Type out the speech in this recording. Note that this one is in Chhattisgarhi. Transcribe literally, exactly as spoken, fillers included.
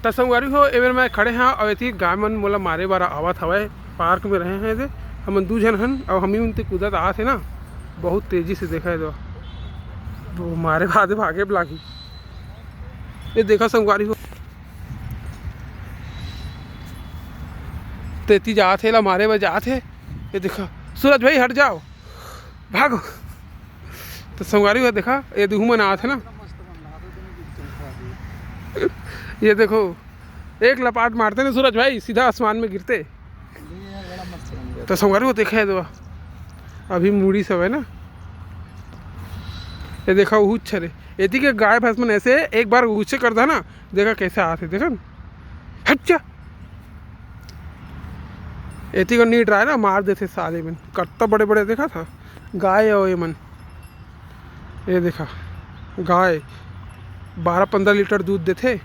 त संगवारी हो, एमेर मैं खड़े हां, अउ एती गाय मन मोला मारे बर आवत हवय। पार्क में रहे हैं जे, हमन दू झन हन, अउ हमी उनते कूदत आत हे ना, बहुत तेजी से। देखा हे तो, वो मारे भागे, भागे लागही। ये देखा संगवारी हो, तेती जात हे, ला मारे बर जात हे। ये देखा, सूरज भाई हट जाओ, भागो। तो संगवारी हो, देखा, ये दुहू मन आत हे ना, ये देखो, एक लपाट मारते ना सूरज भाई, सीधा आसमान में गिरते। तो संगवारी हो, देखा हे तो, अभी मुड़ी सब है ना, ये देखा, उहुच छरे। एती के गाय भैंस मन ऐसे एक बार उहुचे कर दा ना, देखा कैसे आत हे, देखा ना, हट जा। एती को नी डराय ना, मार देथे साले मन। कत्ता बड़े बड़े देखा था गाय, अउ ये मन, ये देखा, गाय बारह पंद्रह लीटर दूध देथे,